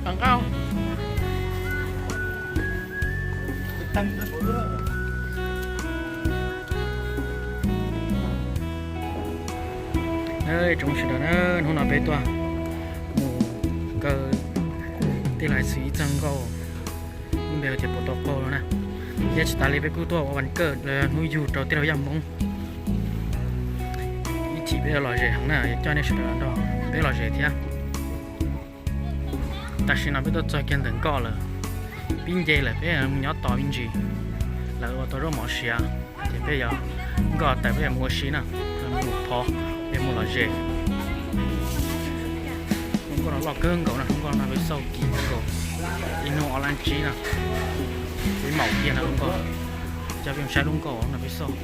Nqaj. Tsoom sawv daws na, hnub no peb tuaj mus kaw tij laug Xwm ib txog nkauj, npe tias puas tau qaug no na. Thiab tsis tas li peb kuj tuaj ua vas kawj los yog hnub yug rau tij laug Yaj Hmoob. Ib chim peb yuav lom zem heev na, yuav coj nej sawv daws los nrog peb lom zem thiab. Tam sim no peb tuaj txog kiag ntawm nkoj lawm, pib nce lawm peb mus nyob tos me ntsis. Lawv ua tau zaub mov siav, ces peb yuav nkoj tawm peb yuav mus ua si na, mus phov, peb mus lom zem. Lub nkoj no loj kawg nkaus na, lub nkoj no peb xauj kim kawg nkaus, ib hnub ob lab tsib na, peb maum kiag na lub nkoj. Coj peb mus saib lub nkoj no peb xauj.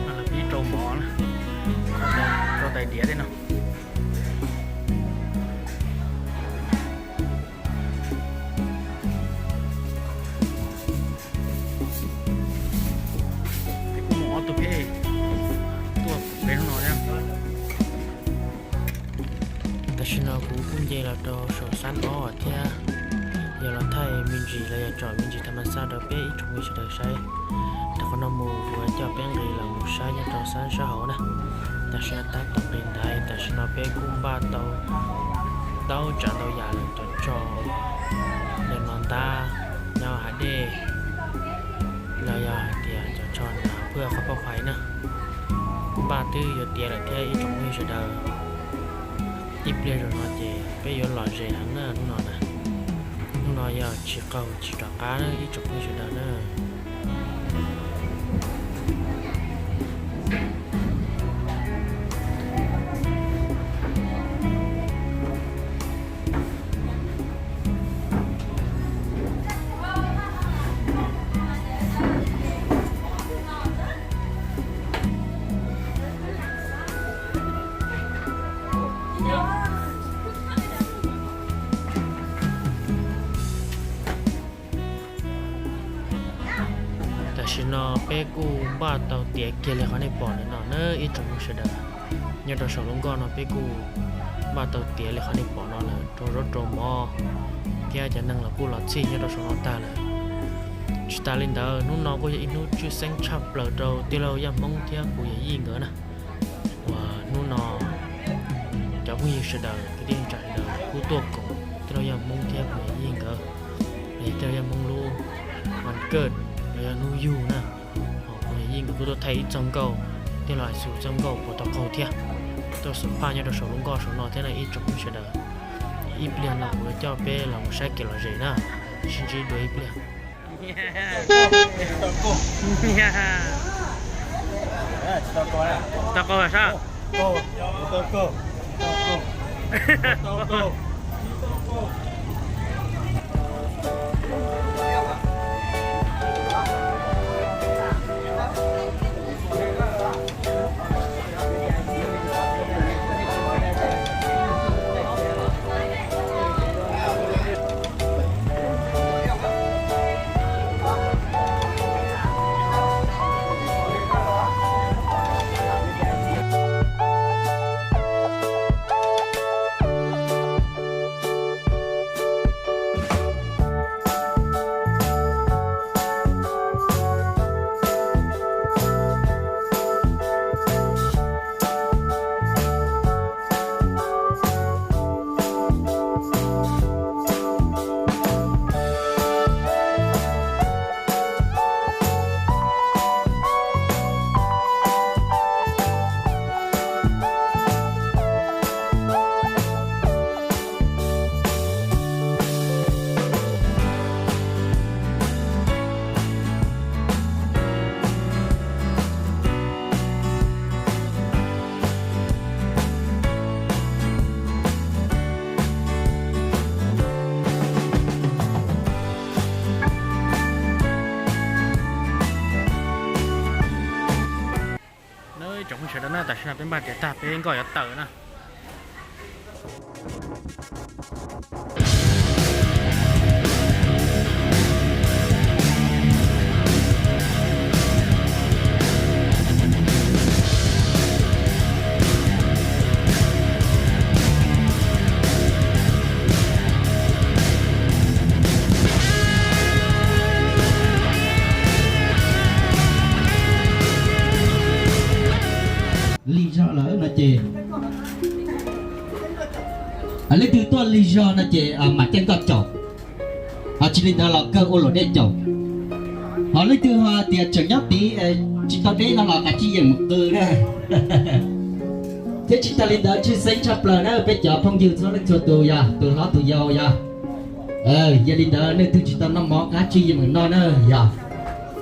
Lawv pib rau mov, rau tais diav tej no. Peb kuj mus ob tug pheb tuaj peb hnub no thiab. Tam sim no kuv kuj nce los rau saum xab ob thiab, yog los thaij me ntsis los yog tsom me ntsis tham mas xaj rau peb ib tsoom phooj ywg sawv daws saib. Rau qhov no mus kuv yuav coj peb nqis los mus saib nyob rau xab sab hauv na. Tam sim no tab tom nqis ntaiv, tam sim no peb kuj npaj tau ntau tsav ntau yam lawm, cov tsho, yog no ntab, nyob hav dej, los yog hais tias cov tsho na phwj qhov paj phais na. Npaj twb yuav tiav lawm thiab ib tsoom phooj ywg sawv daws. Ib pliag zaum no ces peb yuav lom zem heev na hnub no na. Hnub no yog tsis qaug tsis rov qab na ib tsoom phooj ywg sawv daws na. Tam sim no peb kuj npaj tau tiav kiag li qhov nej pom ntawm no na ib tsoom phooj ywg sawv daws. Nyob rau saum lub nkoj no peb kuj npaj tau tiav li qhov nej pom no lawm, rau zaub rau mov thiab cov neeg los kuj los txhij nyob rau saum no tag lawm. Tsis tas li ntawd, hnub no kuj yog ib hnub tshwj xeeb tshaj plaws rau tij laug Yaj Hmoob thiab kuv yawm yij nkawd na. Uas hnub no cov phooj ywg sawv daws, kwv tij neej tsa sawv daws kuj tuaj koom tij laug Yaj Hmoob thiab kuv yawm yij nkawd, los yog tij laug Yaj Hmoob lub vas kawj los yog hnub yug na. Kuv yawm yij nkawd kuj tuaj thaij ib txog nkauj, tij laug Xwm txog nkauj puas tau qaug thiab, tuaj xus phaj nyob rau saum lub nkoj saum no thiab na ib tsoom phooj ywg sawv daws. Ib pliag no kuv yuav coj peb los mus saib kev lom zem na, sib ntsib dua ib pliag. Tau qaug sab. Tam sim no peb npaj tiav tag, peb nkoj yuav tawm na. Lig zog lawm no ces, leej twg tuaj lig zog no ces mam caij nkoj caum, ho tsis li ntawd los kawg ua luam dej caum. Ho leej twg ho tias tseem nyob tid tsis tau deb no los kav tsij yeem mus qw na. Thiab tsis tag li ntawd tshwj xeeb tshaj plaws na peb cov phooj ywg txhua leej txhua tus yog tus hlob tus yau yog. Yog li ntawd leej twg tsis tau noj mov kav tsij yeem mus noj na yog.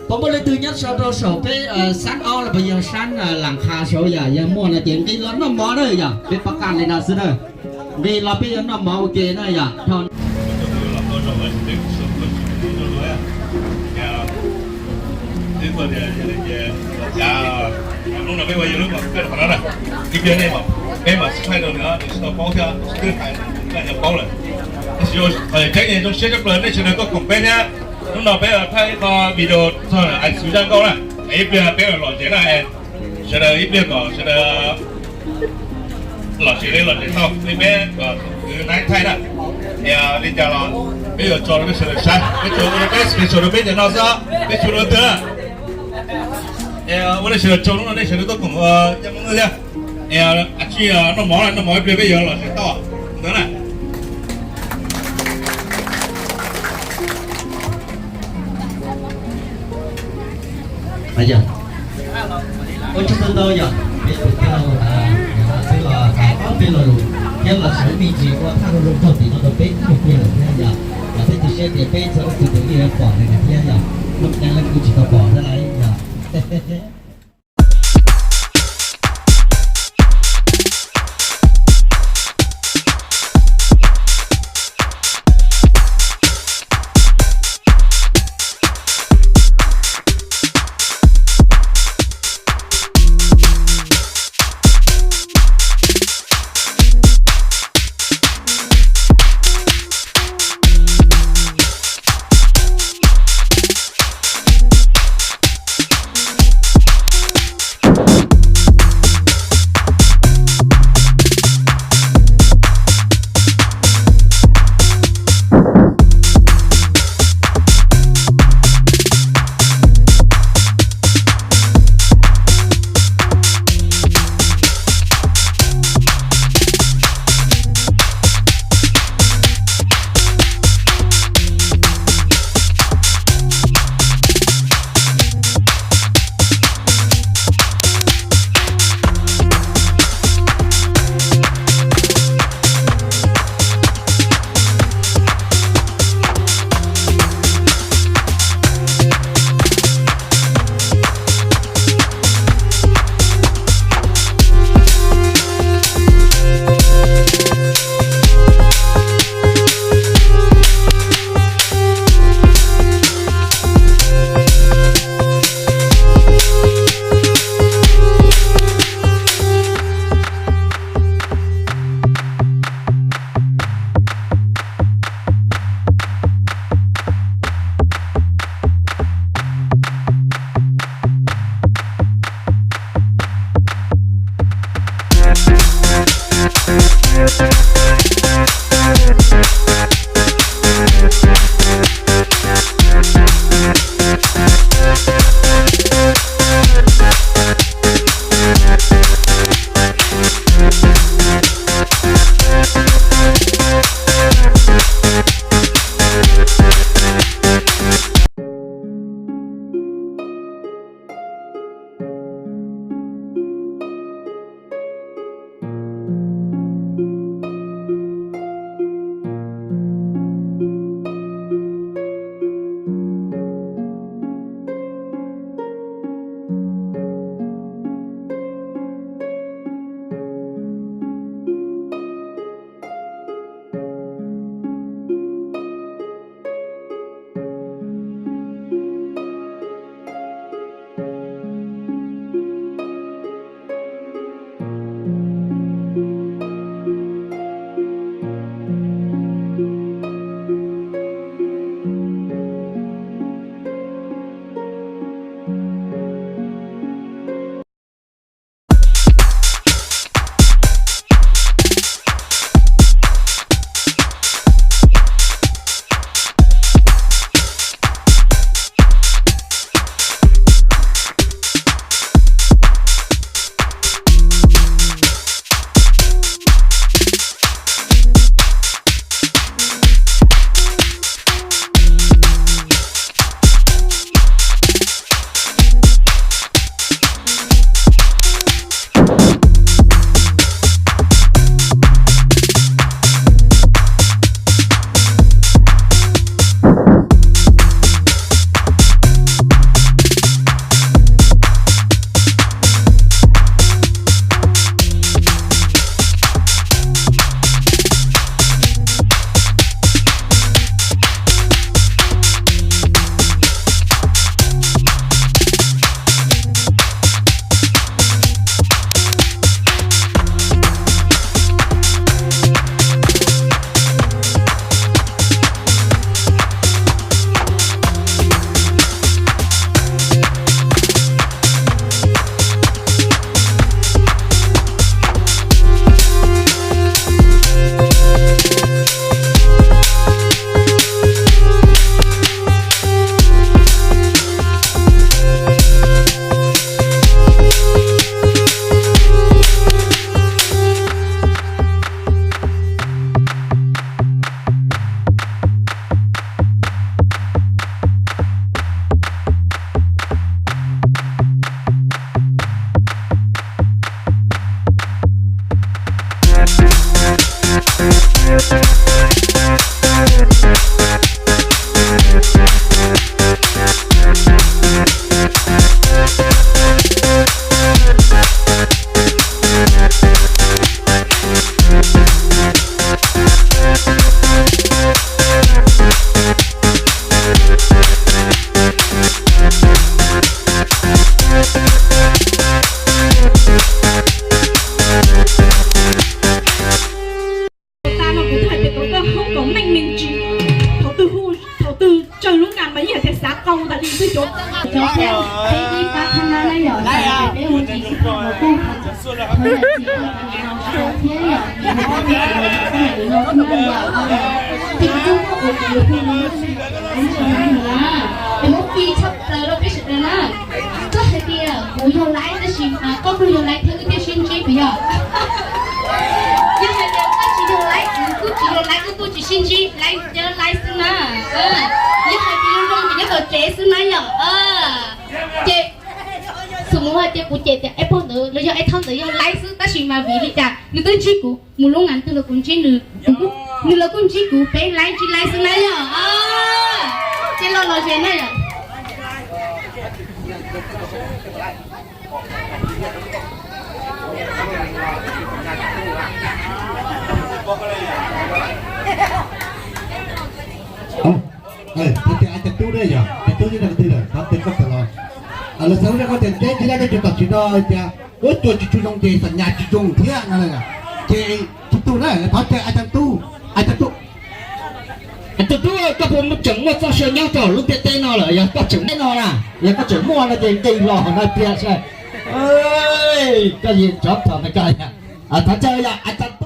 Puas muaj leej twg nyob rau saum peb sab aub los puas yog sab las qha saud yog, yog muaj no ces nqis los noj mov na yog, peb pab qaj li no xwb na. Nqis los peb yuav noj mov ua ke na yog. Hnub no peb ua ib lub, ib pliag nej, peb mam sib thaij rau nws, nws tsis tau paub thiab, twb hais koj paub lawm. Tab sis tseeb zoo siab tshaj plaws nej sawv daws tuaj koom peb thiab. Hnub no peb thaij ib qho video txog ais txwv zaj nkauj na, ib pliag peb lom zem na. Sawv daws ib pliag kom sawv daws lom zem li lom zem tau li peb kom tus kwv Naib thaij na. Es li cas los peb yuav tso rau peb sawv daws saib, peb tsuas ua rau peb special rau peb ntawm no xwb, peb tsis ua dua twg na. Es ua nej sawv daws tsaug hnub no nej sawv daws tuaj koom ua Nyiaj Hmoob Nwj thiab. Es kav tsij noj mov na, noj mov ib pliag peb yuav lom zem tau ntawd na. Ua tsaug ntau ntau yog peb tus tij laug xwb los hais ob peb lo lus thiab los sawv me ntsis ua thaj zoo zoo txog tim no rau peb ib pliag lawm thiab yog. Los peb cia siab tias peb txhua leej txhua tus yeej yuav pom nws thiab yog. Lub neej leej twg tsis tau pom thiab lauj yog. Cov peb, peb ib pab qhab nab na yom, peb ua tsis tsis tau los kuj thov zam txim rau cov niam no thiab yom, vim hais tias peb tsis los tau cov niam no kuj muaj yam no. Ces kuv kuj muab ua ces yus hu no muab ua ib tso na, es muab fij tshaj plaws rau peb sawv daws na. Koj hais tias kuv yog laib tab sis mas koj kuj yog laib thiab wb thiaj sib ntsib puas yog? Yog hais tias koj tsis yog laib, kuv kuj tsis yog laib, wb kuj tsis sib ntsib, laib cov laib xwb na. Yog hais tias zoo ces nyob tom tsev xwb na yom. Ces xus mus hais tias kuv cem tias Aib Pog ntawd los yog Aib Thoj ntawd yog laib xwb tab sis mas vim li cas nws twb ntsib kuv, mus lub ngan twg los kuv ntsib nws, nws los kuj ntsib kuv, peb laib ntsib laib xwb na yom. Ces los los ze na yom. Thov tias Aib Cas Tub na yom, Cas Tub nyob rau qhov twg lawm, thov tias koj tawm los. Lawv xav lub zaj koj tias ntsib ntsib laib nej cov tom tsev no tias ua cuag tsis tshua zoo ces xam nyas tsis zoo thiab no. Ces tsis tu na, thov tias Aib Cas Tub, Aib Cas Tub, Aib Cas Tub, koj puas tseem muaj txoj sia nyob rau lub ntiaj teb no lawm? Yog koj tseem muaj no na, yog koj tseem muaj no ces nqis los no tiag saib. Koj yeej tsov tog ntawd koj, thov caw yog Aib Cas Tub.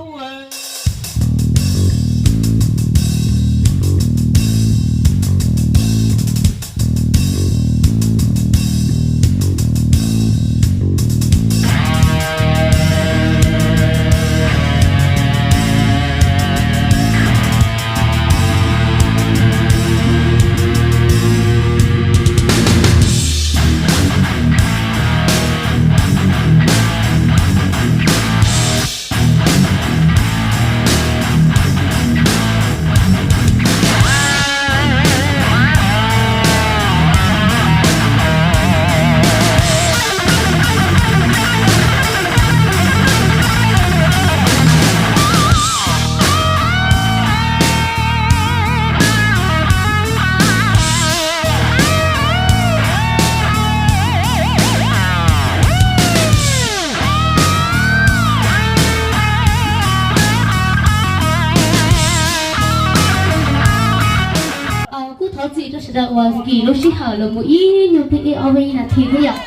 Kuj thov txim rau sawv daws uas nkim lub sij hawm los mus ib nyuag twg ib ob peb nas this thiab yom.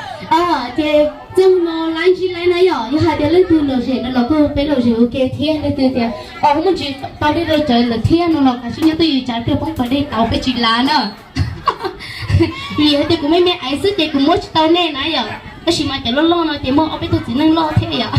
Ces txog no laib ntsib laib na yom, yog hais tias leej twg lom zem no los kuj peb lom zem ua ke thiab, leej twg tias os muaj ntsis tau dej rau cawv lawm thiab no los kav tsij nyob twj ywm tsav pliag poob pas dej tau peb tsis lav na. Vim hais tias kuv me me aiv xwb ces kuv muab tsis tau nej na yom, tab sis mas cov loj loj no ces muaj ob peb tug txiv neej loj thiab yom.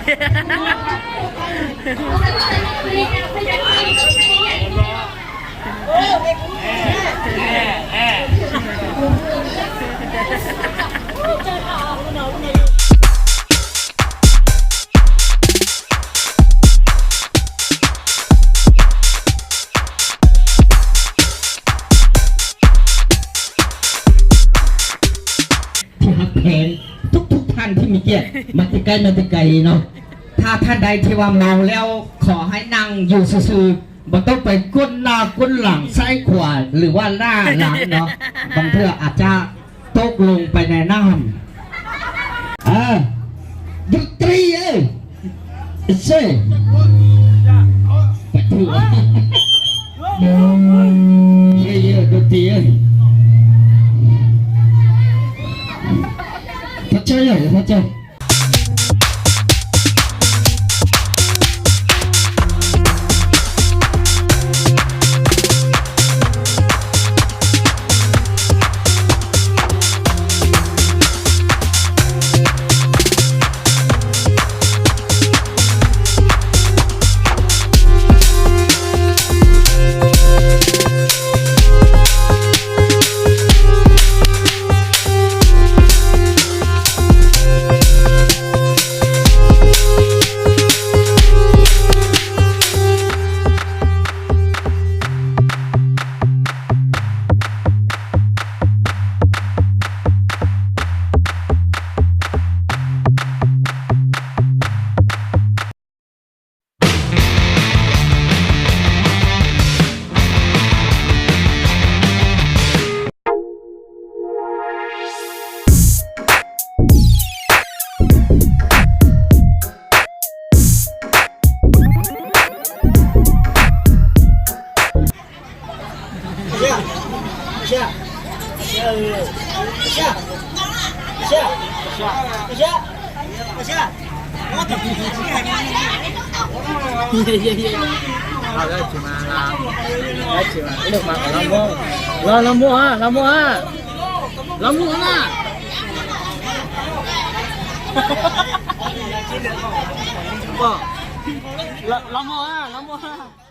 ที่ฮักแพงทุกๆท่านที่มีเกียรติมาใกล้ๆมาใกล้ๆเนาะ ถ้าท่านใดที่ว่าเมาแล้วขอให้นั่งอยู่ซื่อๆ บ่ต้องไปก้นหน้าก้นหลังซ้ายขวาหรือว่าหน้าหลังเนาะ บางเทื่ออาจจะตกลงไปในน้ำ อ่า ดนตรีเอ้ย เซ่ ไปถูก เย่ๆ ดนตรีเอ้ย พระเจ้าใหญ่ พระเจ้า Los, los muag, los muag, los muag na. Los, los muag, los muag.